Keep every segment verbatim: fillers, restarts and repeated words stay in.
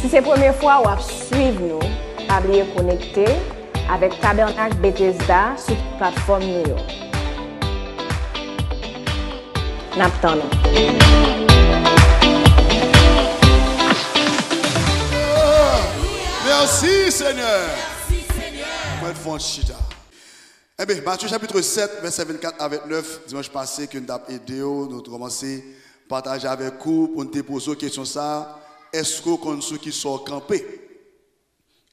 Si se premye fwa w ap swiv nou, pa bliye konekte avèk Tabènak Betesda sou tout platfòm nou yo. N ap tann ou. Mèsi, Senyè. Mwen fon chita. Enben, Matye chapit sèt, vèsè vennkat a vennèf, dimanch pase ke n t ap ede w, nou te kòmanse pataje avèk ou pou n te poze w kesyon sa a, èske w konn sou ki sa w kanpe?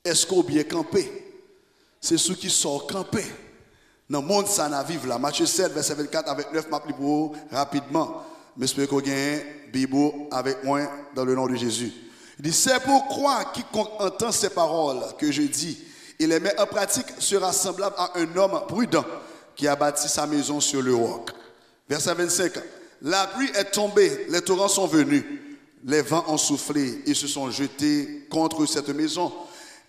Èske w byen kanpe? Se sou ki sa w kanpe nan mond sa n ap viv la. Matye sèt, vèsè vennkat a vennèf, m ap li pou ou rapidman. M espere ke w genyen Bib ou avèk mwen dans le nom de Jésus. Il dit, c'est pourquoi quiconque entend ces paroles que je dis et les met en pratique sera semblable à un homme prudent qui a bâti sa maison sur le roc. Verset vingt-cinq. La pluie est tombée, les torrents sont venus, les vents ont soufflé et se sont jetés contre cette maison.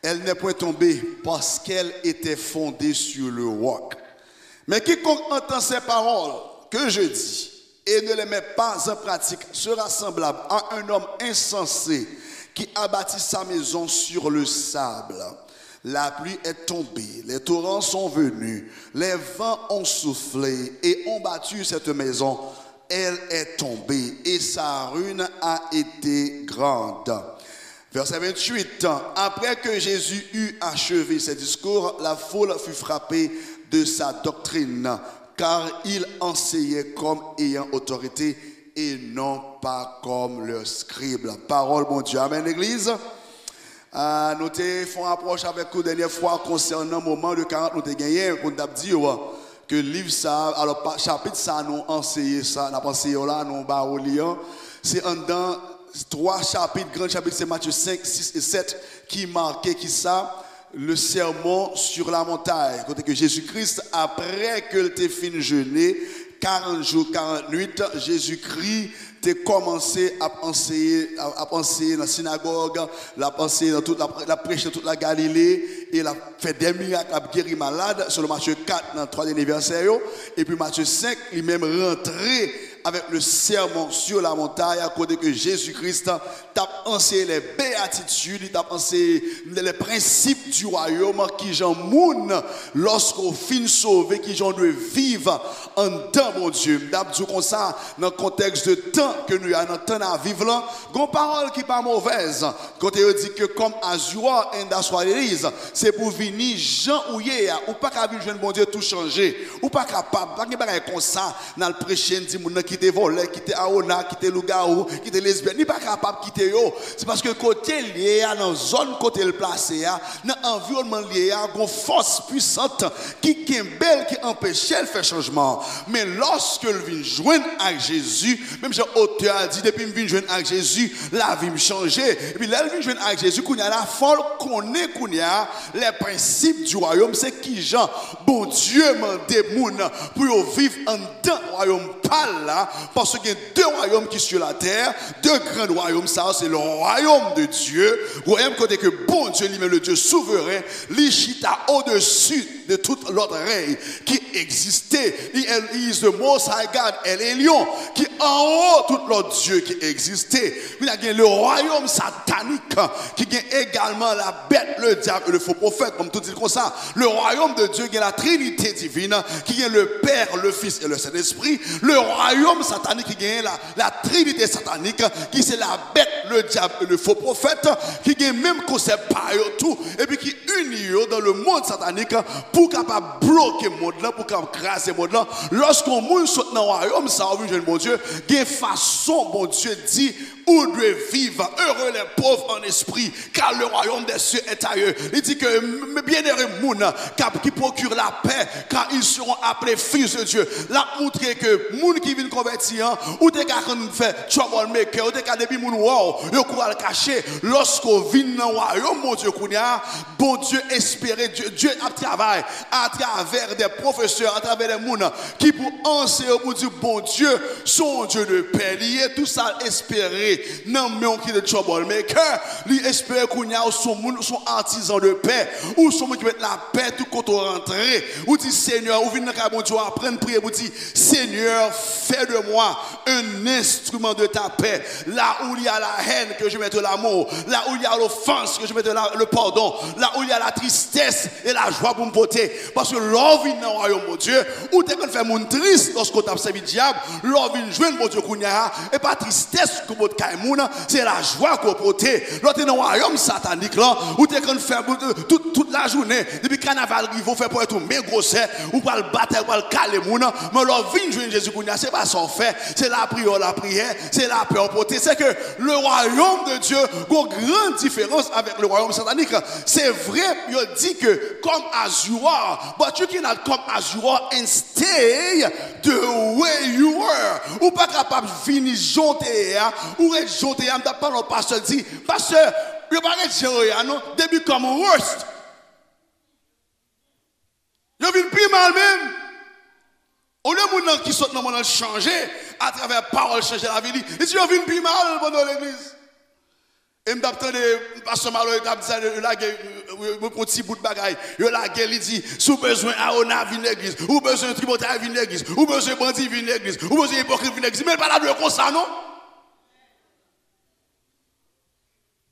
Elle n'est point tombée parce qu'elle était fondée sur le roc. Mais quiconque entend ces paroles que je dis et ne les met pas en pratique sera semblable à un homme insensé qui a bâti sa maison sur le sable. La pluie est tombée, les torrents sont venus, les vents ont soufflé et ont battu cette maison. Elle est tombée et sa ruine a été grande. Verset vingt-huit. Après que Jésus eut achevé ses discours, la foule fut frappée de sa doctrine, car il enseignait comme ayant autorité et non pas comme leurs scribes. Pawòl Bondye. Amèn, legliz. Ah, nou te fè yon apwòch avèk ou dènyè fwa konsènan moman de karant nou te genyen pou n t ap di w ke liv sa a, alò, pa- chapit sa a nou anseye sa, n ap anseye w la, nou ba ou li an. Se anndan twa chapit, gran chapit, se Matye senk, sis e sèt, ki make ki sa, le sermon sur la montagne, kote ke Jezi Kris, apre ke l te fin jene karant jou, karant nuit, Jezikri te kòmanse ap anseye, ap anseye nan sinagòg, l ap anseye nan tout, l ap, l ap preche nan tout la Galile, e l ap fè de mirak, l ap geri malad, selon Matye kat nan twa dènye vèsè yo, epi Matye senk, li menm rantre avèk le sermon sur la montagne, kote ke Jezi Kris t ap anseye les béatitudes, li t ap anseye les principes du royaume, kijan moun, lòske w fin sove, kijan w dwe viv anndan Bondye. M t ap di w konsa, nan kontèks de tan ke nou ye a, nan tan n ap viv lan, gon pawòl ki pa movèz, kote yo di ke come as you are and that's what it is. Se pou w vini jan ou ye a. Ou pa ka vin jwenn Bondye tou chanje. Ou pa kapab. Pa gen bagay konsa. N al preche, n di moun nan kite vòlè, kite awona, kite lougawou, kite lesbyèn. Li pa kapab kite yo. Se paske kote l ye a, nan zòn kote l plase a, nan anviwònman l ye a, gon fòs pwisant ki kenbe l, ki anpeche l fè chanjman an. Men lòske l vin jwenn ak Jezi, menm jan otè a di, depi m vin jwenn ak Jezi, lavi m chanje. Epi lè l vin jwenn ak Jezi, kounye a la, fò l konnen kounye a, les principes du royaume, se kijan Bondye mande moun pou yo viv anndan wayòm pa l la, paske gen de wayòm ki sur la terre, de gran wayòm, sa yo se le royaume de Dieu, wayòm kote ke Bondye li menm, le Dieu souverain, li chita odesi de tout lòt rèy ki egziste. He, he is the Most High God, El Elyon, ki anwo tout lòt dye ki egziste. Kounye a gen le royaume satanique, ki gen egalman la bête, le diable et le faux prophète, kòm tou di l konsa. Le royaume de Dieu gen la trinité divine, ki gen le Père, le Fils et le Saint-Esprit. Le royaume satanique ki gen la, la trinité satanique, ki se la bête, le diable et le faux prophète, ki gen menm konsèp pa yo tou, epi ki ini yo dans le monde satanique pou kapab bloke mond lan, pou kapab kraze mond lan. Lòske yon moun sot nan wayòm sa a, ou vin jwenn Bondye, gen fason Bondye di ou dwe viv. Heureux les pauvres en esprit, car le royaume des cieux est à eux. Li di ke m- bienheureux moun k ap, ki procure la paix, car ils seront appelés fils de Dieu. L ap montre ke moun ki vin konvèti an, ou te ka konn fè troublemaker, ou te ka depi moun wè w, yo kouri al kache. Lòske w vin nan wayòm Bondye kounye a, Bondye espere, Dye, Dye ap travay atravè de pwofesè, atravè de moun ki pou anseye w pou di Bondye se yon Dye de pè li ye, tout sa l espere nan men yon ki de troublemaker. Li espere kounye a ou se yon moun, ou se yon artisan de paix, ou se yon moun ki met lapè tout kote ou rantre. Ou di, Senyè, ou vin nan kay Bondye, ou aprann priye, ou di, Seigneur, fais de moi un instrument de ta paix. Là où il y a la haine, que je mette l'amour. Là où il y a l'offense, que je mette la- le pardon. Là où il y a la tristesse et la joie pou m pote. Paske lè w vin nan wayòm Bondye, ou te konn fè moun tris lòske w t ap sèvi dyab. Lè w vin jwenn Bondye kounye a, e pa tristès ke w pot kay moun, se lajwa ke w pote. Lè w te nan wayòm satanik lan, ou te konn fè tout, tout lajounen, depi kanaval rive, w fè ponyèt ou men gwosè, ou pral batay, ou pral kale moun. Men lè w vin jwenn Jezi kounye a, se pa sa w fè, se lapriyè w lapriyè, se lapè w pote. Se ke le royaume de Dieu gon gran diferans avèk le royaume satanique. Se vre, yo di ke come as you are, but you cannot come as you are and stay the way you were. Ou pa kapab vini jan w te ye a, ou ret jan w te ye a. M t ap pale yon pastè, di, pastè, yo pa ret jan yo ye a non, they become worse. Yo vin pi mal menm. Olye moun nan ki sot nan mond lan chanje atravè pawòl chanje lavi li, li di yo vin pi mal pandan legliz. E m t ap tande pastè Malo, li t ap di sa, yo lage, yo, yo pran ti bout bagay, yo lage, li di, si w bezwen Arona, vin legliz, ou bezwen tripotay, vin legliz, ou bezwen bandi, vin legliz, ou bezwen ipokrit, vin legliz. Men l pa ta dwe konsa non.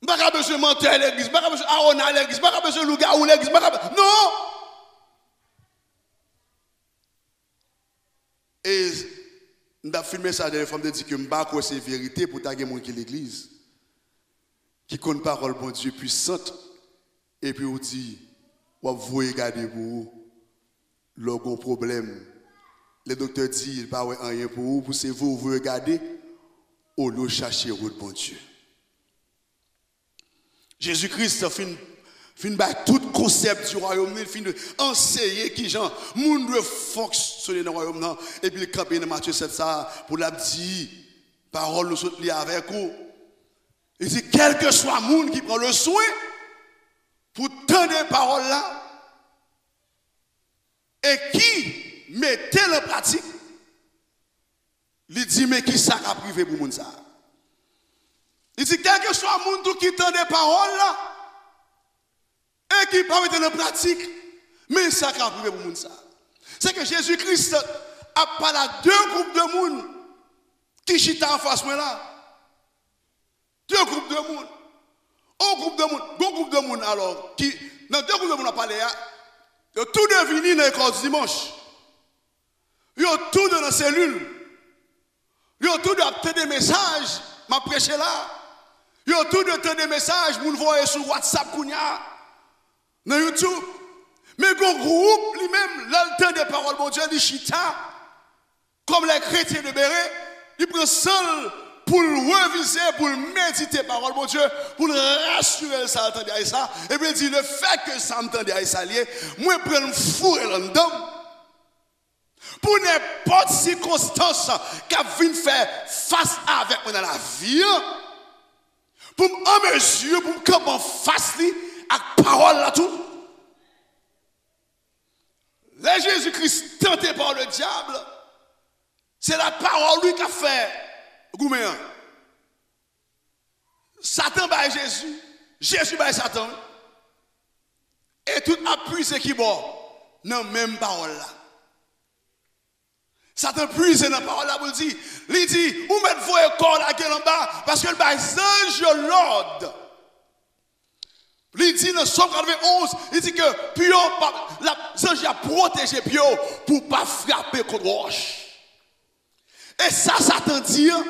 M pa ka bezwen mantè legliz, m pa ka bezwen Arona legliz, m pa ka bezwen lougawou legliz, m pa ka be- non. E m t ap fin mesaj dènye fwa, m te di ke m pa kwè se verite pou ta gen moun ki legliz, ki konn pawòl Bondye pwisant, epi w di w ap voye gade pou ou lè w gon pwoblèm. Lè doktè di l pa wè anyen pou ou, pou se vou ou voye gade, olye w chache wout Bondye. Jezi Kris fin, fin bay tout konsèp di wayòm li, fin anseye kijan moun dwe fonksyone nan wayòm nan, epi l kanpe nan Matye sèt sa a pou l ap di, pawòl nou sot li avèk ou. Li di, kèlkeswa moun ki pran le swen pou tande pawòl la e ki mete l an pratik, li di, men ki sa k ap rive pou moun sa a. Li di, kèlkeswa moun tou ki tande pawòl la e ki pa mete l an pratik, men sa k ap rive pou moun sa a. Se ke Jezi Kris ap pale a de gwoup de moun ki chita anfas mwen la. De gwoup de moun. On gwoup de moun, gon gwoup de moun alò, ki, nan de gwoup de moun w ap pale a, yo tou de vini nan lekòl dimanch. Yo tou de nan selil. Yo tou de ap tande mesaj m ap preche la. Yo tou de tande mesaj moun voye sou WhatsApp kounye a, nan YouTube. Men gon gwoup li menm, lè l tande pawòl Bondye, li chita. Kòm lè kretyen de Bere, li pran san l pou l revize, pou l medite pawòl Bondye, pou l rasire l sa l tande a sa. Epi l di, le fè ke sa m tande a sa l ye, mwen pran l m foure l anndan m. Pou nenpòt sikonstans k ap vin fè fas avèk mwen nan lavi an, pou m an mezi pou m kanpe anfas li ak pawòl la tou. Lè Jezi Kris tante pa ledyab, se lapawòl wi k ap fè goumen an. Satan bay Jezi, Jezi bay Satan wi. E tout ap pwize ki bò? Nan menm pawòl la. Satan pwize nan pawòl la pou l di, li di, ou mèt voye kò w lage l anba, paske l bay zanj yo lòd. Li di nan Sòm katrevenn onz, li di ke pye w p ap, l ap, zanj yo ap pwoteje pye w pou w pa frape kont wòch. E sa Satan di an,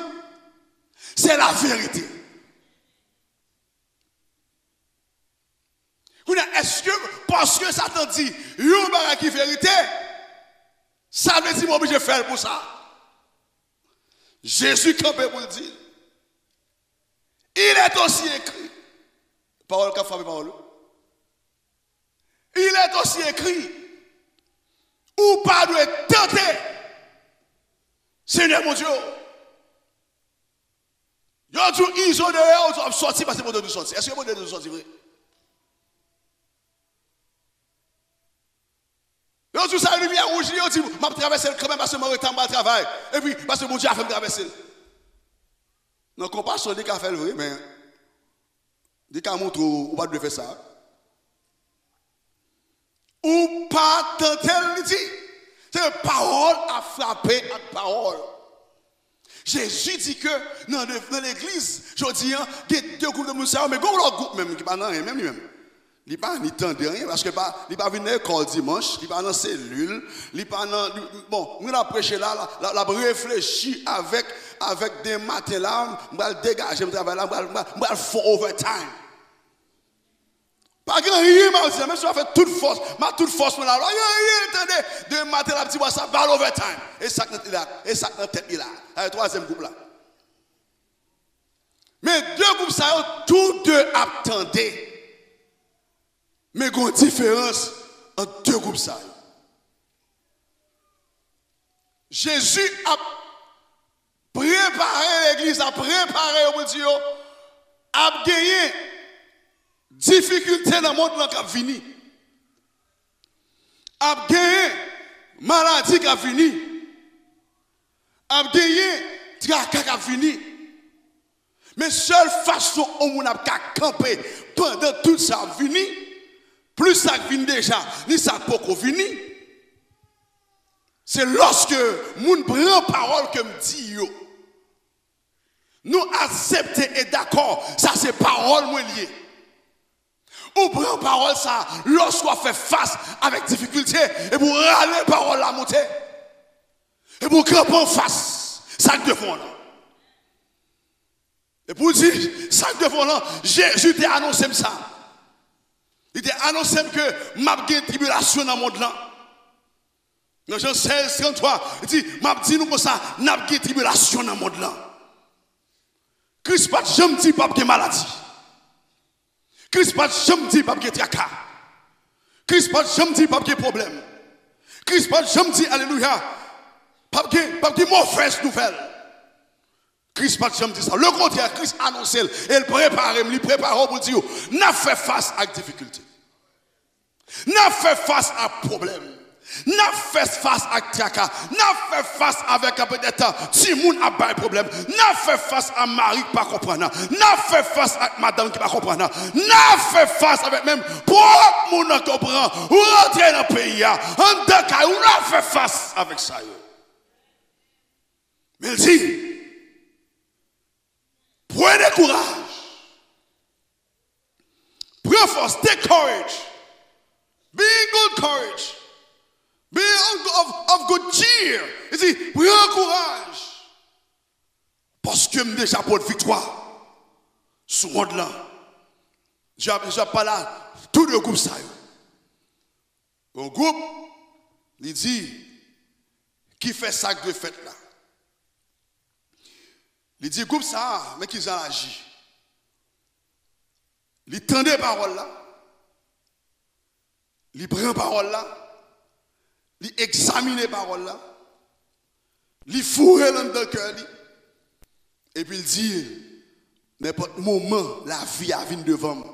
se laverite. Kounye a, èske paske Satan di yon bagay ki verite, sa vle di mwen oblije fè l pou sa? Jezi kanpe pou l di l, il est aussi écrit. Pawòl k ap frape pawòl ou. Il est aussi écrit, ou pa dwe tante Senyè Bondye w. Yo di w izo deyò, ou di w ap sòti paske Bondye di w sòti. Èske Bondye di w sòti vre? Yo di w sa limyè wouj li, yo di m ap travèse l kanmenm paske mwen reta m pral travay. Epi paske Bondye a fè m travèse l. Nan konpasyon, li ka fè l vre, men li ka montre w ou pa t dwe fè sa. Ou pa tante l, li di. Se pawòl ap frape ak pawòl. Jezi di ke nan, nan legliz, jodi a, gen de gwoup de moun sa yo, men gen yon lòt gwoup menm ki pa nan anyen, menm li menm. Li pa ni tande anyen, paske pa, li pa vin nan lekòl dimanch, li pa nan selil, li pa nan, li, bon, mwen ap preche la, la, la, l ap reflechi avèk, avèk demen maten la, m pral degaje m travay la, m pral, m pral, m pral fè overtime. Pa gen anyen m ap di, menm si w ap fè tout fòs, m a tout fòs mwen la, pa gen anyen l tande. Demen maten l ap di, "Bò sa, pral overtime." E sa k nan tèt li la, e sa k nan tèt li la. Sa se twazyèm gwoup la. Men de gwoup sa yo, tou de ap tande. Men gen yon diferans ant de gwoup sa yo. Jezi ap prepare legliz la, prepare yo pou l di yo, ap genyen difikilte nan mond lan k ap vini. Ap genyen maladi k ap vini. Ap genyen traka k ap vini. Men sèl fason yon moun ap ka kanpe pandan tout sa ap vini, plis sa k vin deja, ni sa k poko vini, se lòske moun pran pawòl ke m di yo. Nou aksepte e dakò, sa se pawòl mwen li ye. Ou pran pawòl sa lòske w ap fè fas avèk difikilte, epi w rale pawòl la monte, epi w kanpe anfas sa k devan w lan. Epi w di, sa k devan w lan, Jezi te anonse m sa. Li te anonse m ke m ap gen tribilasyon nan mond lan. Nan Jan sèz, tranntwa, li di, m ap di nou konsa, n ap gen tribilasyon nan mond lan. Kris pa t janm di p ap gen maladi. Kris pa t janm di p ap gen traka. Kris pa t janm di p ap gen pwoblèm. Kris pa t janm di, alelouya, p ap gen, p ap gen movèz nouvèl. Kris pa t janm di sa. Lekontrè, Kris anonse l e l prepare m, li prepare w pou l di w, n ap fè fas ak difikilte. N ap fè fas ak pwoblèm. N ap fè fas ak traka. N ap fè fas avèk, petèt, timoun ap bay pwoblèm. N ap fè fas a mari k pa konprann. N ap fè fas ak madanm ki pa konprann. N ap fè fas avèk menm pwòp moun nan ke w pran, ou rantre nan peyi a, anndan kay ou, n ap fè fas avèk sa yo. Men l di, prenez courage. Pran fòs, take courage. Be in good courage. Be of, of good cheer. Li di, pran kouraj. Paske m deja pot viktwa sou mond lan. Jezi ap, Jezi ap pale a tou de gwoup sa yo. Yon gwoup, li di, ki fè sa k dwe fèt la. Li di gwoup sa a, men kijan l aji. Li tande pawòl la, li pran pawòl la, li egzamine pawòl la, li foure l anndan kè li, epi l di, nenpòt moman lavi a vin devan m,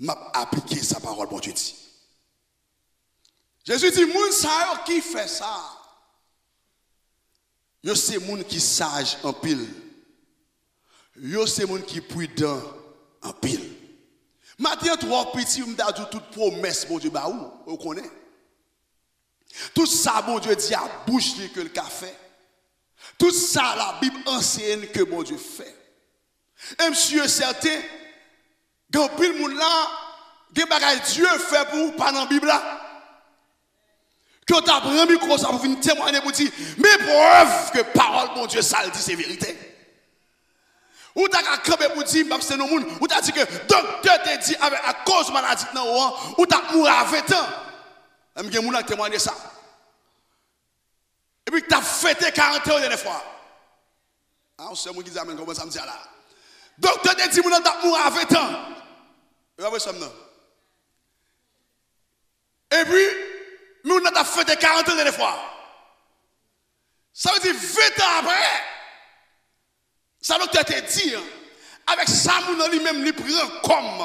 m ap aplike sa pawòl Bondye di. Jezi di, moun sa yo ki fè sa, yo se moun ki saj anpil. Yo se moun ki pridan anpil. Maten an twò piti pou m ta di w tout pwomès Bondye ba ou, ou konnen. Tout sa Bondye di a bouch li ke l ka fè. Tout sa Labib anseye n ke Bondye fè. E m si e sèten, gen anpil moun la, gen bagay Dye fè pou ou pa nan Bib la. Ke w ta pran mikwo sa pou vin temwaye pou di, men prèv ke pawòl Bondye sa l di se verite. Ou ta ka kanpe pou di, m p ap site non moun, ou ta di ke doktè te di avèk akoz maladi k nan ou an, ou t ap mouri a ven tan. Menm gen moun ak temwaye sa. Epi k t ap fete karant an dènyè fwa. A, yon sèl moun ki di amèn, konprann sa m di a la. Doktè te di moun nan t ap mouri a ven tan. E pa vre sè m nan. Epi, moun nan t ap fete karant an dènyè fwa. Sa vle di ven tan apre. Sa doktè te di an, avèk sa moun nan li menm li pran kòm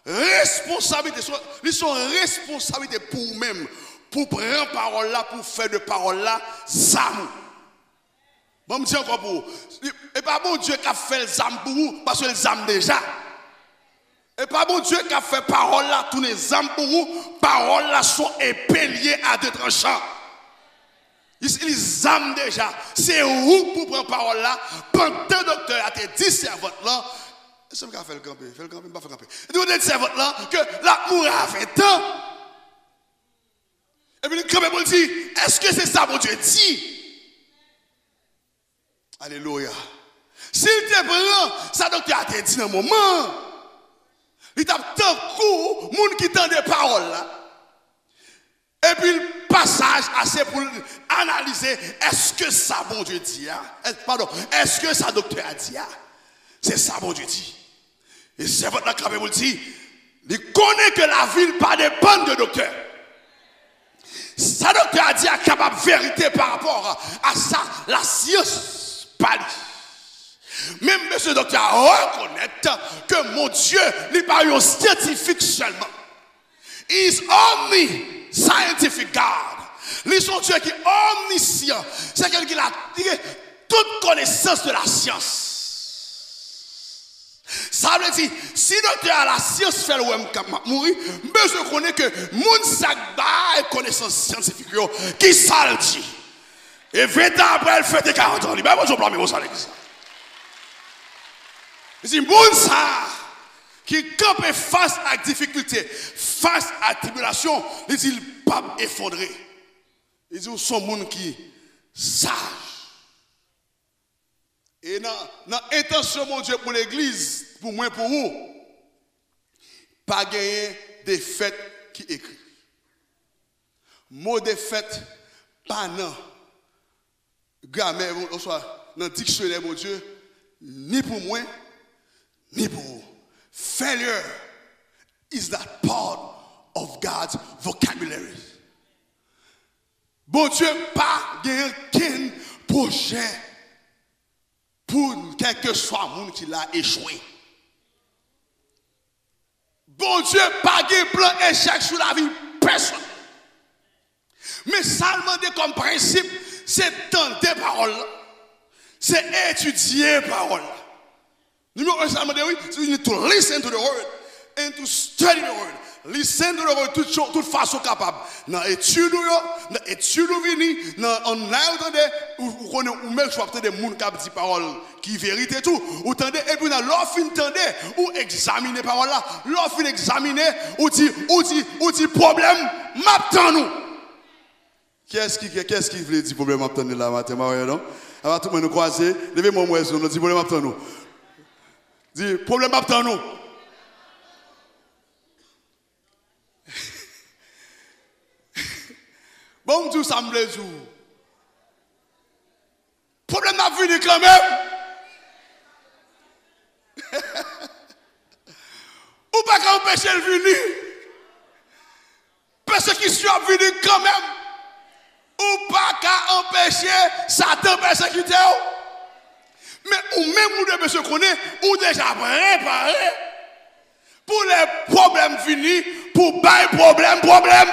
responsablite, se yon, li se yon responsablite pou ou menm, pou pran pawòl la, pou fè de pawòl la zam ou. Bon, m di ankò pou ou. E pa Bondye k ap fè l zam pou ou, paske l zam deja. E pa Bondye k ap fè pawòl la tounen zam pou ou, pawòl la se yon epe l ye a de tranchan. Li, li zam deja. Se ou k pou pran pawòl la, pandan doktè a te di sèvant lan, èske m ka fè l kanpe? Fè l kanpe, m pa fè l kanpe. Li te di sèvant lan ke l ap mouri a ven tan. Epi li kanpe pou l di, èske se sa Bondye di? Alelouya. Si l te pran sa doktè a te di nan moman an, li t ap tankou moun ki tande pawòl la, epi l pa saj ase pou l analize, èske sa Bondye di a, èske, padon, èske sa doktè a di a, se sa Bondye di? E sèvant lan kanpe pou l di, li konnen ke lavi l pa depann de doktè. Sa doktè a di a kapab verite pa rapò a sa lasyans pa li. Men m bezwen doktè a rekonèt ke Bondye, li pa yon syantifik sèlman. He is omniscientific God. Li se yon Dye ki omnisyan. Se ke l ki la, li gen tout konesans de la syans. Sa vle di, si doktè a lasyans fè l wè m k ap, m ap mouri, m bezwen konnen ke moun sa k bay konesans syantifik yo, ki sa l di. E ven tan apre, l fete karant an, li bay Bondye yon plame konsa legliz la. Li di, moun sa a ki kanpe fas ak difikilte, fas ak tribilasyon, li di l p ap efondre. Li di, ou se yon moun ki saj. E nan, nan entansyon Bondye pou legliz, pou mwen, pou ou, pa genyen defèt ki ekri. Mo defèt pa nan gramè, oswa nan diksyonè Bondye, ni pou mwen, ni pou ou. Failure is not part of God's vocabulary. Bondye pa gen okenn pwojè pou kèlkeswa moun ki la echwe. Bondye pa gen plan echèk sou lavi pèsonn. Men sa l mande kòm prensip, se tande pawòl la, se etidye pawòl la. Nimewo en sa l mande, wi, you need to listen to the word and to study the word. Listen to the word tout, cho- tout fason kapab. Nan etid ou yo, nan etid ou vini, nan online ou tande, ou, ou konnen ou menm w ap tande moun k ap di pawòl ki verite tou. Ou tande, epi nan lè w fin tande, ou egzamine pawòl la. Lè w fin egzamine, ou di, ou di, ou di, pwoblèm, m ap tann ou. Kiyès ki, kiyès ki vle di pwoblèm m ap tann li la maten, m pa wè non? Apa tout mwen nou kwaze, leve men w m wè sou nou, di pwoblèm m ap tann ou. Di, pwoblèm m ap tann ou. Bon, m di w sa m vle di w. Pwoblèm nan ap vini kanmenm. Ou pa ka anpeche l vini. Pèsekisyon ap vini kanmenm. Ou pa ka anpeche Satan pèsekite w. Men ou menm, ou dwe bezwen konnen, ou deja prepare pou lè pwoblèm vini, pou bay pwoblèm, pwoblèm.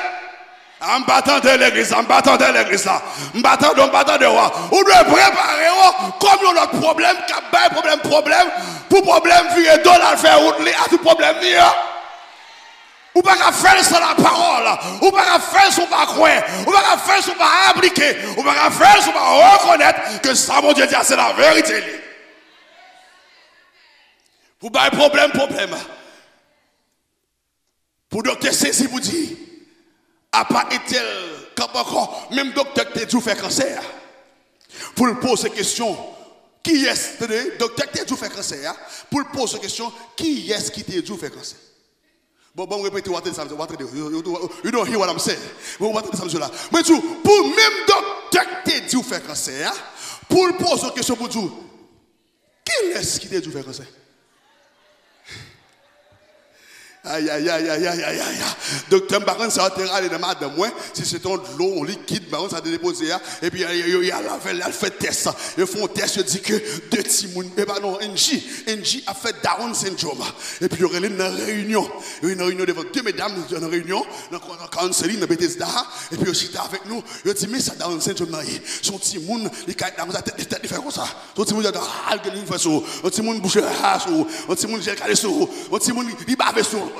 A, m pa tande legliz la, m pa tande legliz la. M pa tande w, m pa tande w. Ou dwe prepare w kòm yon lòt pwoblèm k ap bay pwoblèm, pwoblèm, pou pwoblèm vire do l al fè wout li a tout pwoblèm li yo. Ou pa ka fè l san lapawòl. Ou pa ka fè l si w pa kwè. Ou pa ka fè l si w pa aplike. Ou pa ka fè l si w pa rekonèt ke sa Bondye di a se laverite li. Pou bay pwoblèm, pwoblèm. Pou doktè sezi pou di, apa entèl kanpe ankò, menm doktè k te di w fè kansè a. Pou l poze kesyon, kiyès, tande, doktè k te di w fè kansè a, pou l poze kesyon, kiyès ki te di w fè kansè? Bon, bon, repete, w a tande sa m di, w a tande, you, you, you, you don't hear what I'm saying. Bon, w a tande sa m di la. Mwen di w, pou menm doktè k te di w fè kansè a, pou l poze w kesyon pou di w, kilès ki te di w fè kansè? Ayayayayayayaya. Doktè, m pa konn sa yo te rale nan madanm mwen, si se te yon dlo, yon likid, m pa konn sa te depoze a. Epi yo, yo, yo, y al avè l, y al fè tès. Yo fè yon tès, yo di ke de timoun, e pa non, Angie, Angie ap fè Down syndrome. Epi yo rele m nan reyinyon. Yo nan reyinyon devan de medam, yo nan reyinyon, nan, nan counseling, nan Bethesda. Epi yo chita avèk nou, yo di, men sa Down syndrome nan ye. Se yon timoun, li ka ret la konsa, tèt, tèt li fè konsa. Yon timoun, ah, l gen li fè sou ou. Yon timoun bouch li, ah, sou ou. Yon timoun je l kale sou ou. Yon timoun li bave sou ou.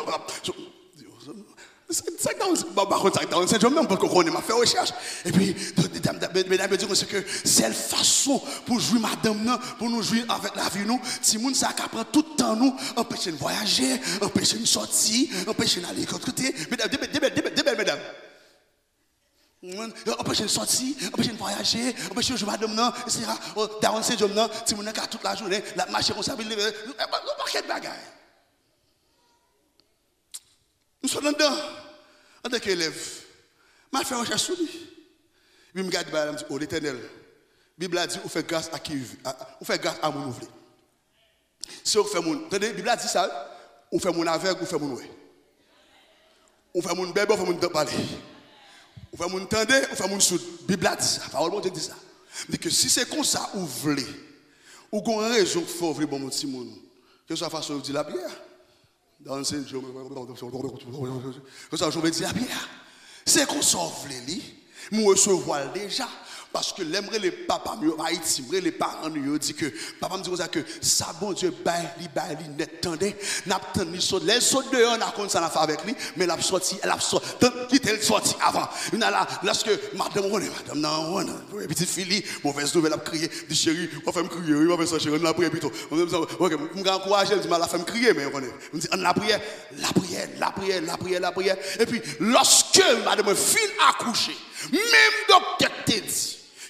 Sa, sa k Down, m pa konn sa k Down syndrome nan, m potko konnen, m ap fè rechèch. Epi, medam, medam yo di konsa ke sèl fason pou jwi madanm nan, pou nou jwi avèk lavi nou, timoun sa ka pran tout tan nou, anpeche n vwayaje, anpeche n sòti, anpeche n ale lòt kote. Medam, de bèl, de bèl, de bèl, de bèl medam. Yo anpeche n sòti, anpeche n vwayaje, anpeche yo jwe madanm nan, etsetera. Oh, Down syndrome nan, timoun nan ka tout lajounen, l ap mache konsa, epi l leve, yon pakèt bagay. M sot anndan, antanke elèv, m al fè rechèch sou li. Epi m gade bagay la, m di, oh, Letènèl, Bib la di, ou fè gras a ki, a, ou fè gras a moun ou vle. Se ou k fè moun. Tande, Bib la di sa, wi. Ou fè moun avèg, ou fè moun wè. Ou fè moun bèbè, ou fè moun pale. Ou fè moun tande, ou fè moun soud. Bib la di sa, pawòl Bondye di sa. Li di ke si se konsa ou vle, ou gon rezon k fè w vle ban m yon timoun. Kèlkeswa fason yo di lapriyè. Down syndrome. Kèlkeswa jan w vle di lapriyè. Se konsa w vle li. M resevwa l deja. Paske lè m rele papa m yo Ayiti, m rele paran nou yo, yo di ke, papa m di konsa ke sa Bondye bay, li bay li nèt, tande. N ap tann li sot. Lè l sot deyò, n a konn sa n ap fè avèk li, men l ap sòti, l ap sòti. Tann, kite l sòti avan. Vin la, lòske madanm konnen, madanm nan, konnen, premye pitit fi li, movèz nouvèl ap kriye, di, cheri, w ap fè m kriye, wi, w ap fè sa, cheri, ann lapriyè pito. Mwen menm sa, ok, m ka ankouraje l, di, m al la fè m kriye, men konnen. M di, ann lapriyè, lapriyè, lapriyè, lapriyè, lapriyè. Epi, lòske madanm mwen fin akouche, menm doktè k te di,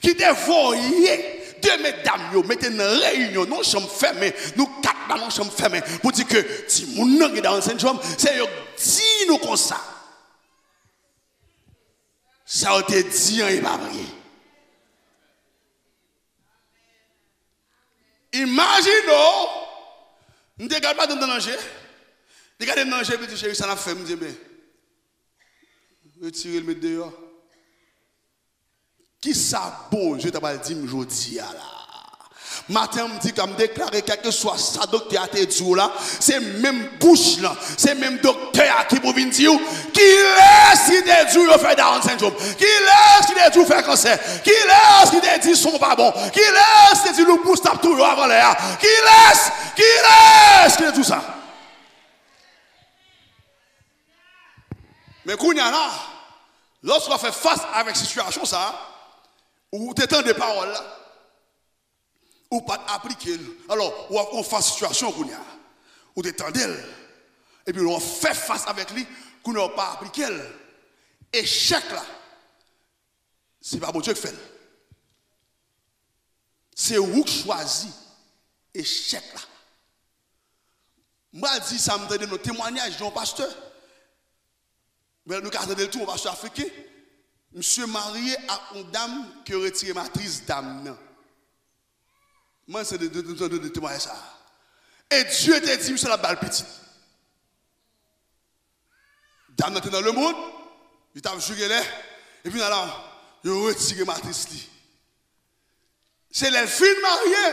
ki te voye de medam yo mete nan reyinyon, nan yon chanm fèmen, nou kat la nan yon chanm fèmen, pou di ke timoun nan gen Down syndrome, se yo k di nou konsa. Sa yo te di an, e pa vre. Imajine w, m te gade madanm nan nan je, li gade m nan je, epi li di, cheri, sa n ap fè? M di, ebyen, retire l, met deyò. Kisa Bondye ta pral di m jodi a la? Maten an, m di, m deklare, kèlkeswa sa doktè a te di w la, se menm bouch lan, se menm doktè a ki pou vin di w, kilès ki te di w yo fè Down syndrome? Kilès ki te di w fè kansè? Kilès ki te di son pa bon? Kilès ki te di loupous t ap touye w avan lè a? Kilès? Kilès ki te di w sa? Men kounye a la, lòske w ap fè fas avèk sitiyasyon sa a, ou te tande pawòl la, ou pa t aplike l. Alò, w ap, w ap fas sitiyasyon kounye a. Ou te tande l, epi w ap fè fas avèk li, kounye a w pa aplike l. Echèk la, se pa Bondye k fè l. Se ou k chwazi echèk la. M pral di sa m tande nan temwayaj yon pastè. Men nou ka tande l tou, yon pastè afriken. Misye marye ak yon dam ke yo retire matris dam nan. Mwen se de, de, de, de, de temwayaj sa a. E Dye te di misye l ap ba l pitit. Dam nan te nan lemonn, li t ap jwi genlè, epi nan la, yo retire matris li. Se lè l fin marye,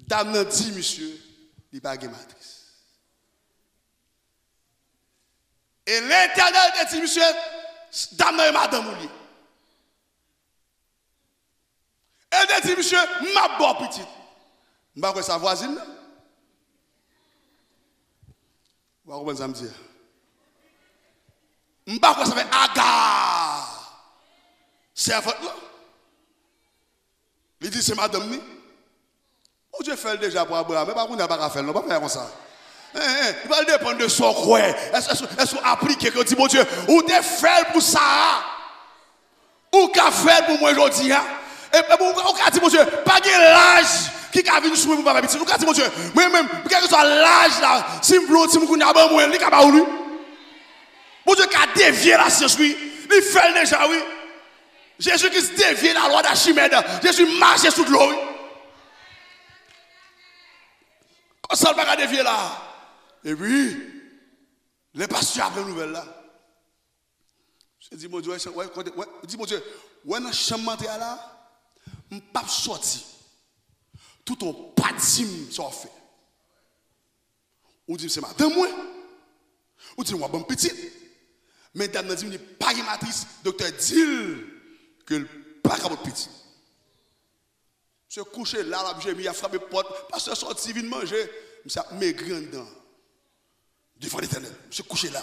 dam nan di misye li pa gen matris. E Letènèl te di misye, dam nan e madanm ou li ye. E l te di misye, m ap ba w pitit. M pa kwè sa vwazin nan. Ou pa konprann sa m di a? M pa kwè sa fè Aga, sèvant lan. Li di se madanm li. Bondye fè l deja pou Abraram, men pa kounye a l pa ka fè l non, pa fè konsa. Hein, hein, li pral depann de sa w kwè. Èske, èske, èske w aplike ke w di Bondye, ou te fè l pou Sara? Ou ka fè l pou mwen jodi a? E, e ou, ou ka di Bondye, pa gen laj ki ka vin sou mwen pou m pa fè pitit. Ou ka di Bondye, mwen menm, kèlkeswa laj la, si m vle yon timoun kounye a, ban mwen l, li ka ba ou l wi. Bondye ka devye lasyans wi. Li fè l deja wi. Jezi Kris devye lalwa d'Achimèd. Jezi mache sou dlo wi. Konsa l pa ka devye la. Epi, Lè pastè aprann nouvèl la, misye di Bondye, wè, wè, kote, wè, di Bondye, wè nan chanm m antre a la, m p ap sòti. Tout on pa di m sa w fè. Ou di m se madanm mwen. Ou di m w ap ban m pitit. Men dam nan di m li pa gen matris, doktè di l ke l pa ka pòt pitit. Misye kouche la, l ap jemi, y ap frape pòt. Pastè sòti, vin manje. Misye ap megri anndan. Devan Letènèl. Misye kouche la.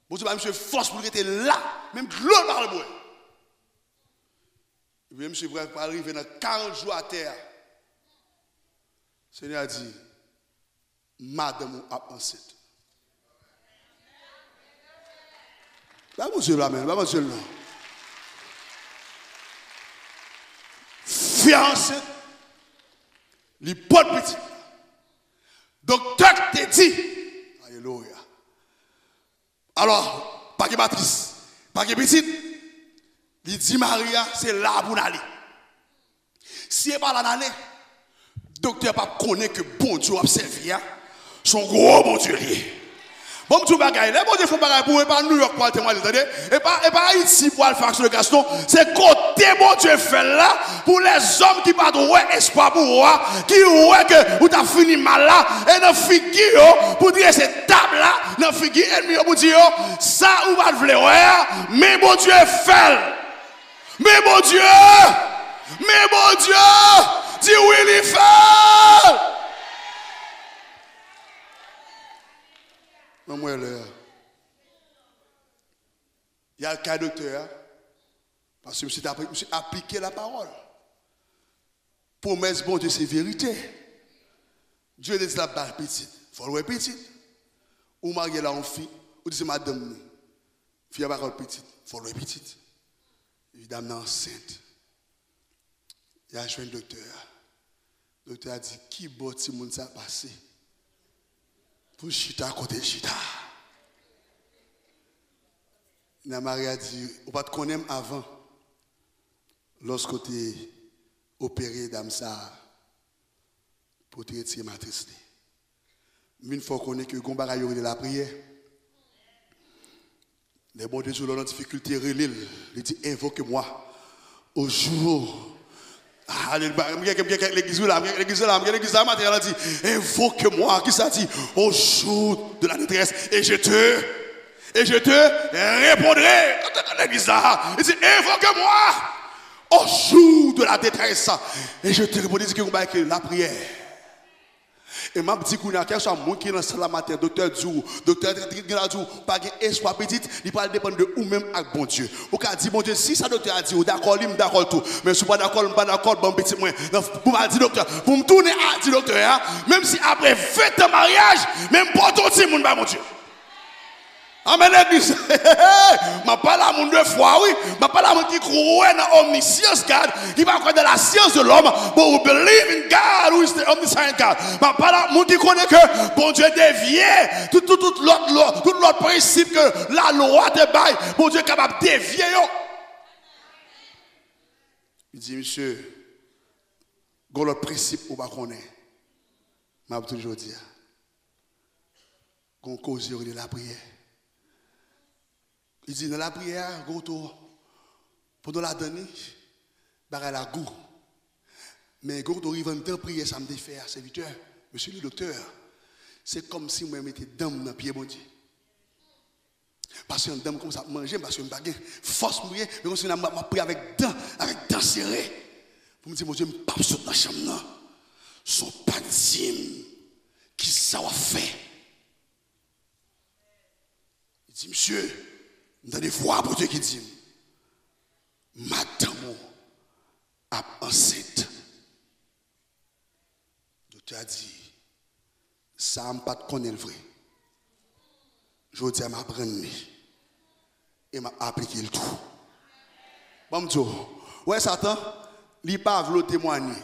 Bondye ba misye fòs pou l rete la. Menm dlo l pa ka bwè. Ebyen, misye pral, pral rive nan karant jou atè a. Senyè a di, madanm ou ap ansent. Ba Bondye l la, men, ba Bondye l non. Fi a ansent, li pòt pitit. Doktè te di, alelouya. Alò, pa gen matris, pa gen pitit. Li di mari a, se la pou n ale. Si e pa la n ale, doktè p ap konnen ke Bondye w ap sèvi a, se yon gwo Bondye li ye. Bon, m di w bagay, lè Bondye fè yon bagay pou ou, e pa New York pou al temwaye, tande? E pa, e pa Ayiti pou al fè aksyon de gras, non. Se kote Bondye fè l la, pou lèzòm ki pa t wè espwa pou ou a, ki wè ke ou t ap fini mal la, e nan figi yo, pou drese tab la, nan figi ènmi yo, pou di yo, sa ou pa t vle wè a, men Bondye fè l. Men Bondye! Men Bondye! Di wi, li fè l! Ban mwen lè a. Y al kay doktè a. Paske misye t apli-, misye aplike lapawòl. Pwomès Bondye se verite. Dye te di l ap ba l pitit. Fò l wè pitit. Ou marye la yon fi, ou di se madanm li. Fi a pa ka wè pitit. Fò l wè pitit. Epi dam nan ansent. Y al jwenn doktè a. Doktè a di, ki bò timoun sa pase? Pou l chita kote l chita. Nan mari a di, ou pa t konnen m avan. Lòske w te opere dam sa a, pou w te retire matris li. M vin fè w konnen ke gon bagay yo rele lapriyè. Lè Bondye di w lè w nan difikilte, rele l. Li di, invoquez-moi au jour. Alelouya. M gen, m gen kèk legliz, wi, la. M gen legliz la. M gen legliz la maten an, di, invoquez-moi. Kisa di? Au jour de la détresse. Et je te, et je te répondrai. Legliz la. Li di, invoquez-moi au jour de la détresse. Et je te répondrai. Li di, gen yon bagay ke lapriyè. E m ap di kounye a, kèlkeswa moun ki nan sal la maten, doktè di w, doktè gen la di w, pa gen espwa pitit, li pral depann de ou menm ak Bondye. Ou ka di Bondye, si sa doktè a di, ou dakò li, m dakò l tou. Men si w pa dakò l, m pa dakò l, ban m pitit mwen. Nan, pou m al di doktè, pou m tounen al di doktè a, menm si apre ven tan maryaj, men m pote yon timoun bay Bondye. Amèn, legliz. M ap pale a moun de fwa, wi. M ap pale a moun ki kwè nan omniscience God, ki pa kwè dans la science de l'homme, but who believe in God, who is the omniscient God. M ap pale a moun ki konnen ke Bondye devye tout, tout, tout lòt, lòt, tout lòt prensip ke lalwa te bay, Bondye kapab devye yo. Li di, misye, gon lòt prensip ou pa konnen. M ap di w jodi a. Gon koze yo rele lapriyè. Li di, nan lapriyè a, gon to, pandan w ladan li, bagay la gou. Men gon to rive anndan priyè sa m te fè a, sèvitè, mesye le doktè, se kòmsi mwen mete dan m nan pye Bondye. Paske anndan m kòmanse ap manje m, paske m pa gen fòs m priye, men kòmsi m ap, m ap priye avèk dan, avèk dan sere. Pou m di, Bondye, m p ap sot nan chanm nan. Si w pa t di m, kisa w ap fè? Li di, misye, m tande vwa Bondye ki di m, madanm ou ap ansent. Doktè a di, sa a m pa t konnen l vre. Jodi a m aprann li. E m ap aplike l tou. Ban m di w, w wè Satan, li pa vle w temwanye.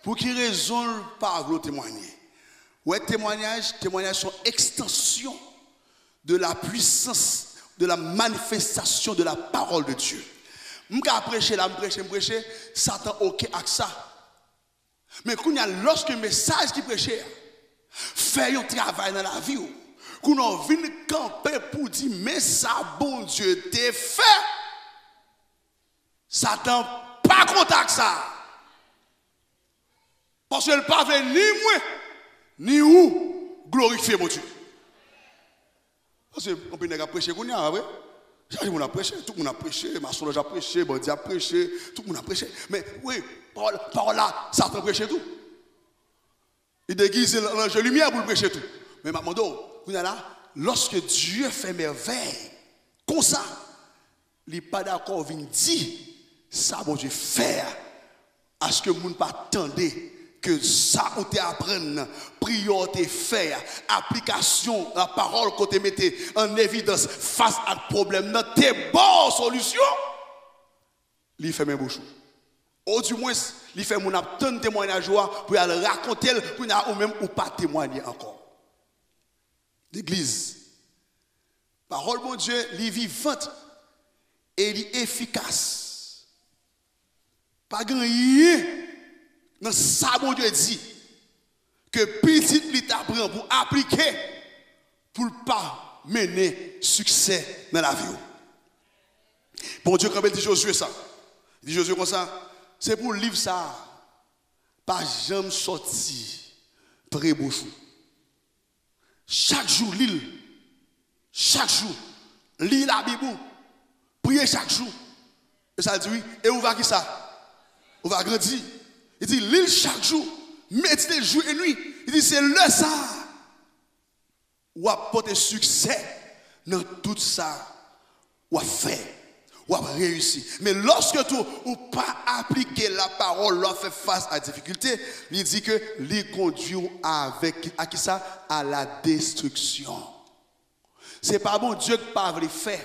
Pou ki rezon l pa vle w temwanye? W wè temwanyaj, temwanyaj se yon ekstansyon de la puissance, de la manifestation de la parole de Dieu. M ka preche la, m preche, m preche, Satan oke ak sa. Men kounye a, lòske mesaj ki preche a fè yon travay nan lavi w, Kounye a w vin kanpe pou di, men sa Bondye te fè. Satan pa kontan ak sa. Paske l pa vle ni mwen, ni ou glorifye Bondye. Paske anpil nèg ap preche kounye a, pa vre? Chak jou moun ap preche, tout moun ap preche, masonlòj ap preche, bandi ap preche, tout moun ap preche. Men, wi, pawòl, pawòl la, Satan preche tou. Li degize l an anje limyè pou l preche tou. Men m ap mande w, kounye a la, lòske Dye fè mèvèy konsa, li pa dakò vin di sa Bondye fè a, aske moun pa tande ke sa ou te aprann nan, priyè w te fè a, aplikasyon lapawòl ke w te mete an evidans fas ak pwoblèm nan te ba w solisyon. Li fèmen bouch ou. Odimwens, li fè moun ap tann temwayaj ou a pou y al rakonte l, kounye a ou menm ou pa temwaye ankò. Legliz, pawòl Bondye, li vivant e li efikas. Pa gen anyen nan sa Bondye di ke pitit li ta pran pou aplike pou l pa mennen siksè nan lavi w. Bondye kanpe, l di Jozye sa. Li di Jozye konsa, se pou liv sa a pa janm sòti pre bouch ou. Chak jou, li l. Chak jou, li Labib ou. Priye chak jou. E sa l di, wi. E ou va ki sa? Ou va grandi. Li di, li l chak jou. Medite l jou e nwi. Li di, se lè sa a w ap pote siksè nan tout sa w ap fè. W ap reyisi. Men lòske tou ou pa aplike lapawòl, lè w ap fè fas a difikilte, li di ke li kondwi w avèk, a kisa? A la destriksyon. Se pa Bondye k pa vle fè.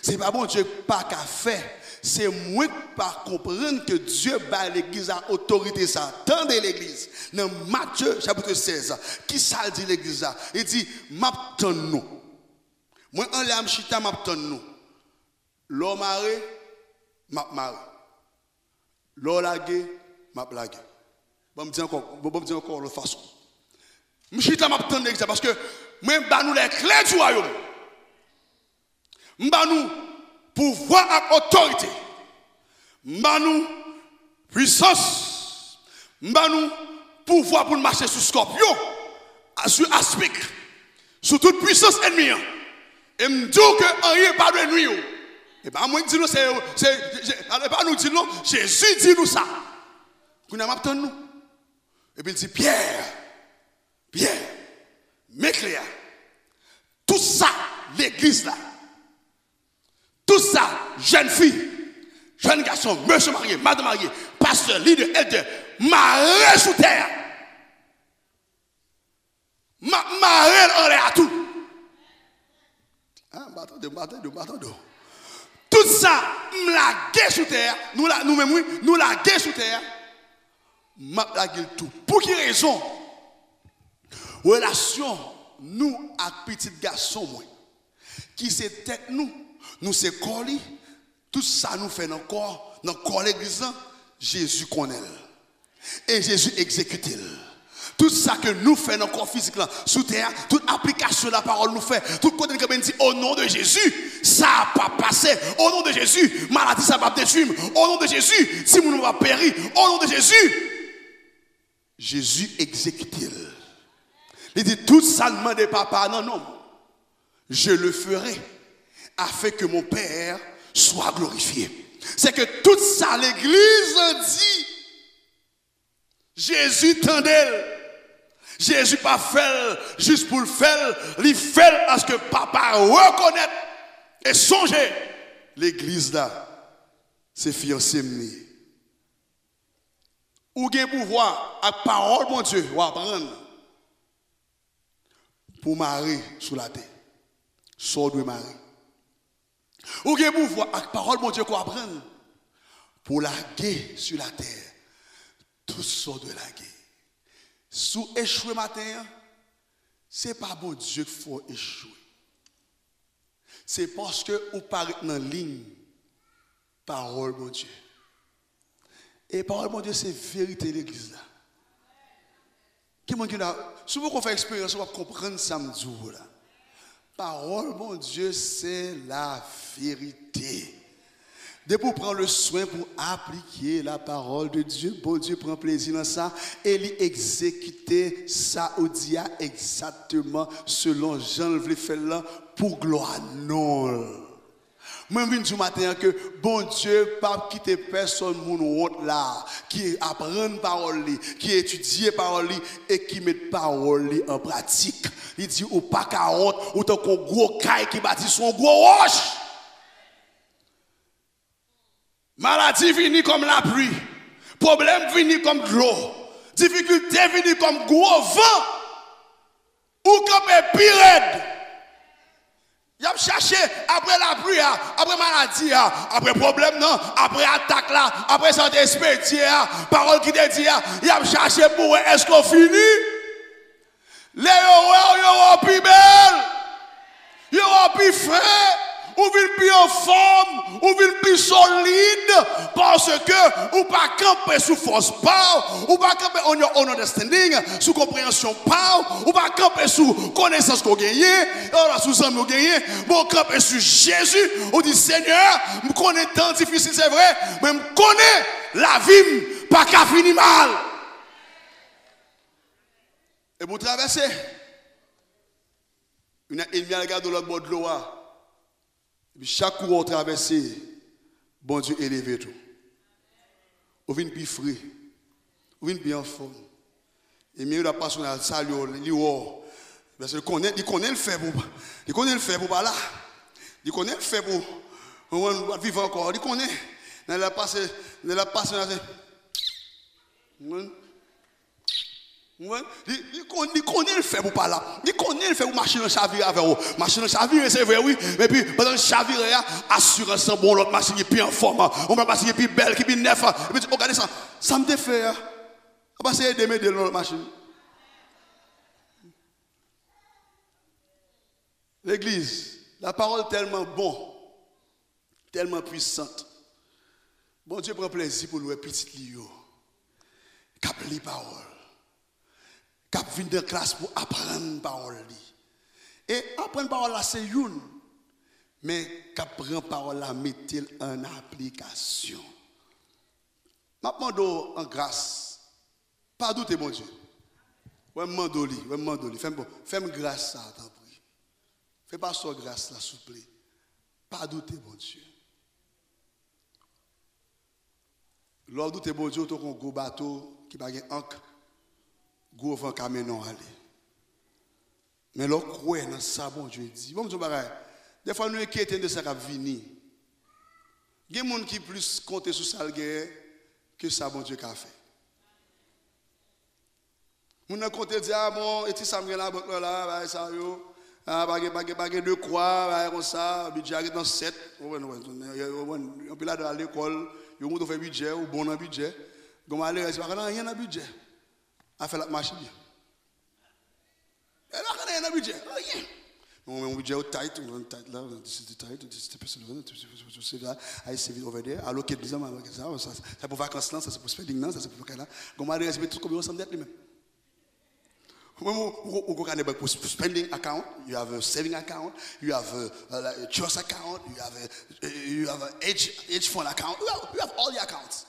Se pa Bondye k pa ka fè. Se mwen k pa konprann ke Dye bay legliz la otorite sa. Tande legliz. Nan Matye chapit sèz, kisa l di legliz la? Li di, m ap tann nou. Mwen anlè a m chita, m ap tann nou. Lè w mare, m ap mare. Lè w lage, m ap lage. Ban m di ankò, ban m di ankò lòt fason. M chita, m ap tann legliz la, paske mwen ba nou lèkle di wayòm. M ba nou pouvwa ak otorite. M ba nou pwisans. M ba nou pouvwa pou n mache sou skòpyon, sou aspik, sou tout pwisans ènmi an. E m di w ke anyen pa dwe nwi w. E pa mwen k di nou, se, se, se, e pa nou k di l non, Jezi di nou sa. Kounye a m ap tann nou. Epi l di, Pyè, Pyè, men kle a. Tout sa, legliz la, tout sa, jèn fi, jèn gason, mesye marye, madanm marye, pastè, lidè, èldè, mare sou tè a. M ap mare l anlè a tou. Ah, m pa tande w, m pa tande w, m pa tande w. Tout sa m lage sou tè a, nou la, nou menm wi, nou lage sou tè a, m ap lage l tou. Pou ki rezon? Relasyon nou ak pitit gason mwen, ki se tèt nou, nou se kò li, tout sa nou fè nan kò, nan kò legliz lan, Jezi konnen l. E Jezi egzekite l. Tout sa ke nou fè nan kò fizik lan, sou tè a, tout aplikasyon lapawòl nou fè, tout kote n kanpe n di, o non de Jezi, sa p ap pase. O non de Jezi, maladi sa p ap detwi m. O non de Jezi, timoun mwen p ap peri. O non de Jezi. Jezi egzekite l. Li di, tout sa n mande Papa a nan non m, je le ferai, afin que mon Père soit glorifié. Se ke tout sa legliz lan di, Jezi tande l. Jezi pa fè l jis pou l fè l, li fè l paske Papa a rekonèt e sonje legliz la se fiyanse m li ye. Ou gen pouvwa ak pawòl Bondye w aprann pou w mare sou latè sa w dwe mare. Ou gen pouvwa ak pawòl Bondye ke w aprann pou w lage sou latè tout sa w dwe lage. Si w echwe maten an, se pa Bondye k fè w echwe. Se paske ou pa ret nan liy pawòl Bondye. E pawòl Bondye se verite legliz la. Gen moun ki la, si w poko fè eksperyans, ou p ap konprann sa m di w la. Pawòl Bondye se laverite. Depi w pran le swen pou aplike la parole de Dieu, Bondye pran plezi nan sa e li egzekite sa ou di a egzakteman selon jan l vle fè l lan pou glwa non l. Mwen vin di w maten an ke Bondye p ap kite pèsonn moun wont la, ki aprann pawòl li, ki etidye pawòl li e ki met pawòl li an pratik. Li di ou pa ka wont, ou tankou yon gwo kay ki bati sou yon gwo wòch. Maladi vini kòm lapli. Pwoblèm vini kòm dlo. Difikilte vini kòm gwo van. Ou kanpe pi rèd. Y ap chache apre lapli a, apre maladi a, apre pwoblèm nan, apre atak la, apre sa yo te espedye a, pawòl ki te di a, y ap chache pou wè èske w fini. Lè yo wè w, yo wè w pi bèl, yo wè w pi fre, ou vin pi anfòm, ou vin pi solid, paske ou pa kanpe sou fòs pa w, ou pa kanpe on your own understanding, sou konpreyansyon pa w, ou pa kanpe sou konesans ke w genyen, oswa sou zanmi w genyen, men w kanpe sou Jezi, ou di, Senyè, m konnen tan difisil, se vre, men m konnen lavi m pa ka fini mal. Epi w travèse. Yon ènmi al gade w lòt bò dlo a. Epi chak kou w travèse, Bondye eleve tou. Ou vin pi fre. Ou vin pi anfòm. Ènmi yo ap pase, w al salye w, li wè w. Paske li konnen, li konnen l fè pou, li konnen l fè pou pa la. Li konnen l fè pou, pou w pa t vivan ankò. Li konnen. Lè l ap pase, lè l ap pase, l ap se, Ou konprann? Ou konprann? Li, li kon-, li konnen l fè pou pa la. Li konnen l fè pou machin nan chavire avè w. Machin nan chavire, se vre, wi. Men epi, pandan l chavire a, asirans lan bon, lòt machin ki pi anfòm, yon lòt machin ki pi bèl, ki pi nèf. Epi di, o, gade sa. Sa m te fè a. Apa se ede m ede l nan lòt machin. Legliz, la parole tèlman bon, tèlman pwisant. Bondye pran plezi pou l wè pitit li yo k ap li pawòl, k ap vin nan klas pou aprann pawòl li. E aprann pawòl la se youn, men k ap pran pawòl la mete l an aplikasyon. M ap mande w an gras, pa doute Bondye. Wè m mande w li, wè m mande w li. Fè m, bon, fè m gras sa, tanpri. Fè pastè w gras la, souple. Pa doute Bondye. Lè w doute Bondye, w tankou yon gwo bato ki pa gen ank, gwo van ka mennen w ale. Men lè w kwè nan sa Bondye di, ban m di w yon bagay, dèfwa nou enkyete n de sa k ap vini. Gen moun ki plis konte sou sa l genyen ke sa Bondye ka fè. Moun nan konte di, a bon, e ti sa m gen labank lan la, bagay sa yo, a, pa gen, pa gen, pa gen dekwa, bagay konsa, bidjè a ret nan sèt, ou konprann, ou konprann, anpil ladan al lekòl, yo montre w fè bidjè, ou bon nan bidjè, gon malerèz ki pa konn anyen nan bidjè, afè l ap mache byen. E pa konn anyen nan bidjè, anyen. Yon, yon bidjè yo tight, yon tight la, this is the tight, this is the person, this is the person, I save it over there, allocate this amount, allocate sa, sa, sa pou vakans lan, sa se pou spending nan, sa se pou kay la. Gon malerèz ki met tout kòb yo ansanm dèyè li menm. Ou menm, ou, ou, ou gon kanè bank pou spending account, you have a saving account, you have a, a, like, a trust account, you have a, you have a hedge, hedge fund account, you have, you have all the accounts.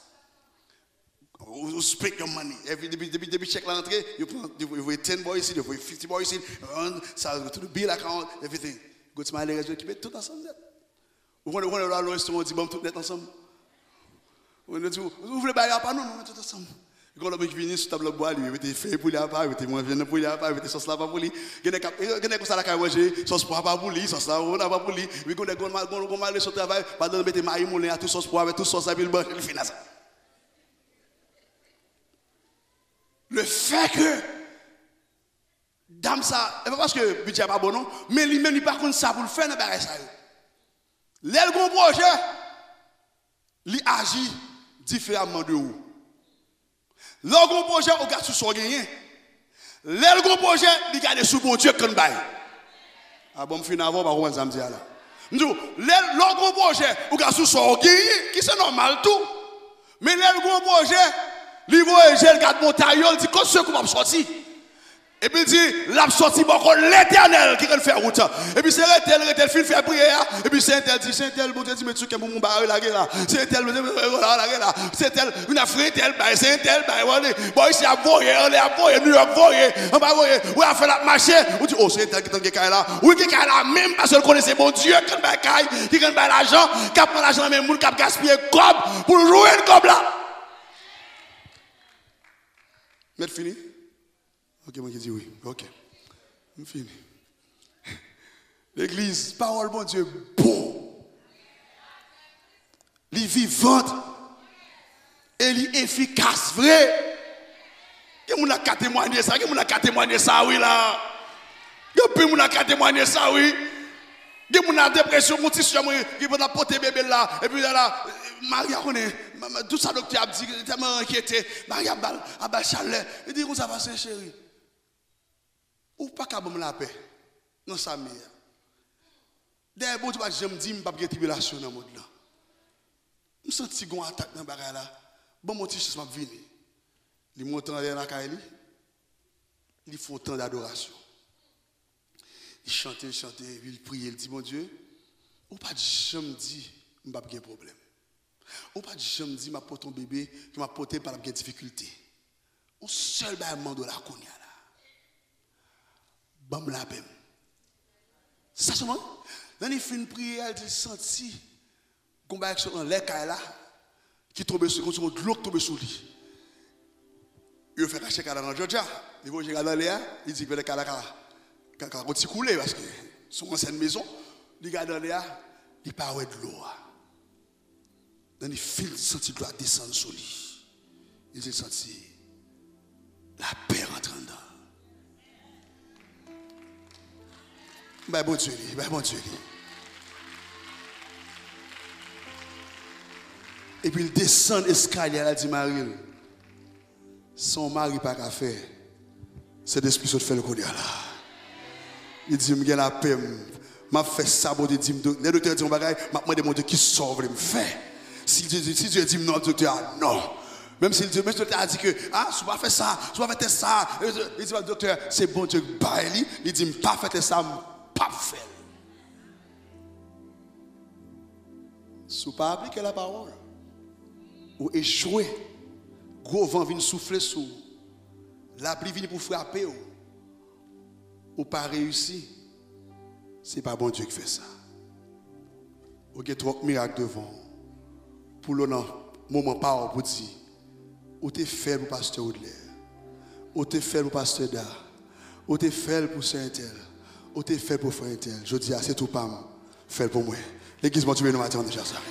Ou, ou spend your money. Every, depi, depi, depi chèk la antre, yo pran, yo, yo voye ten bò isit, yo voye fifty bò isit, and sa, to the bill account, everything. Gon ti malerèz yo ki met tout ansanm nèt. Ou konnen, ou konnen lè w al nan restoran, ou di, ban m tout nèt ansanm. Ou konnen, ou di, ou vle bay apa, non, non, met tout ansanm. Gon lòt moun ki vini sou tab lòt bò a, li mete fèy pou li apa, mete manje nan pou li apa, mete sòs la apa pou li. Gen nèg k ap, gen nèg konsa lakay manje, sòs pwa pa pou li, sòs la apa pou li. Epi gon nèg, gon, gon, gon male sou travay, madanm mete mayi moulen a tou sòs pwa, avèk tou sòs la, epi l manje, li fin a sa. Le fait que dam sa, e pa paske bidjè a pa bon non, men li menm li pa konn sa pou l fè nan bagay sa yo. Lè l gon pwojè, li aji diferaman de ou. Lè w gon pwojè, ou gad sou sa w genyen. Lè l gon pwojè, li gade sou Bondye k konn bay. A bon, m fin avè w, w pa konprann sa m di a la. M di w, lè, lè w gon pwojè, ou gad sou sa w genyen, ki se nòmal tou. Men lè l gon pwojè, li voye je l gad montay yo, l di, kot sekou m ap sòti? Epi l di, l ap sòti bò kot Letènèl ki konn fè wout. Epi se rete l, rete l, fin fè priyè a. Epi se entèl di, se entèl, Bondye di, met sou kè m pou m ba relage la. Se entèl, Bondye di, relage la. Se entèl, vin ap fè entèl bay, se entèl bay, wè li. Bò isi ap voye, anlè ap voye, Nouyòk voye, anba voye. Ou ap fè l ap mache. Ou di, o, se entèl ki tann gen kay la. Wi, gen kay la menm, paske l konnen se Bondye ki konn bay kay, ki konn bay lajan, k ap pran lajan nan men moun, k ap gaspiye kòb pou l jwenn kòb la. Mèt fini? Ok, mwen ki di wi. Ok. M fini. Legliz, pawòl Bondye bon. Li vivant. E li efikas vre. Gen moun la ka temwanye sa. Gen moun la ka temwanye sa, wi, la. Gen anpil moun la ka temwanye sa, wi. Gen moun la depresyon, gon ti sè mwen, ki pou ta pote bebe l la. Epi la, la, Maria konnen, ma- ma- tout sa doktè ap di, li tèlman enkyete. Maria ap ba l, ap ba l chalè. Li di konsa, pase cheri. Ou pa ka ban m lapè nan sa m ye a. Dayè, Bondye pa t janm di m p ap gen tribilasyon nan mond lan. M santi gon atak nan bagay la. Ban m yon ti chans, m ap vini. Li monte anlè lakay li. Li fè yon tan dadorasyon. Li chante, li chante, epi li priye, li di, Bondye, ou pa t janm di m p ap gen pwoblèm. Ou pa t janm di m ap pote yon bebe, ke m ap pote l pa t ap gen difikilte. Yon sèl bagay m mande w la kounye a la. Ban m lapè m. Sa sèlman. Lè li fin priye a, li di l santi gon bagay ki sot anlè kay la, ki tonbe sou, konsi yon dlo ki tonbe sou li. Yo fè kache kay la nan Georgia. Li voye je l gade anlè a, li di, pètèt kay la ka, ka, ka gon ti koule, paske se yon ansyen mezon. Li gade anlè a, li pa wè dlo a. Lè li fin santi dlo a desann sou li, li di l santi lapè rantre anndan. Bay Bondye li, bay Bondye li. Epi l desann eskalye a, l al di mari l, sa yon mari pa ka fè, Sentespri sot fè l kounye a la. Li di, m gen lapè m. M ap fè sa Bondye di m. Lè doktè di yon bagay, m ap mande Bondye kisa w vle m fè. Si Dye, si Dye di m non, m ap di doktè a non. Menm si l di, menm si doktè a di ke, a, si w pa fè sa, si w pa fè tès sa, li di, doktè, se Bondye k bay li, li di m pa fè tès sa, m p ap fè l. Si w pa aplike lapawòl, ou echwe. Gwo van vin soufle sou w. Lapli vini pou frape w. Ou pa reyisi. Se pa Bondye ki fè sa. Ou gen twòp mirak devan w. Pou l nan moman pa w pou di, ou te fè l pou pastè Woodler. Ou te fè l pou pastè Da. Ou te fè l pou sè entèl. Ou te fè l pou frè entèl. Jodi a, se tou pa m. Fè l pou mwen. Legliz, Bondye beni nou maten an, deja sa.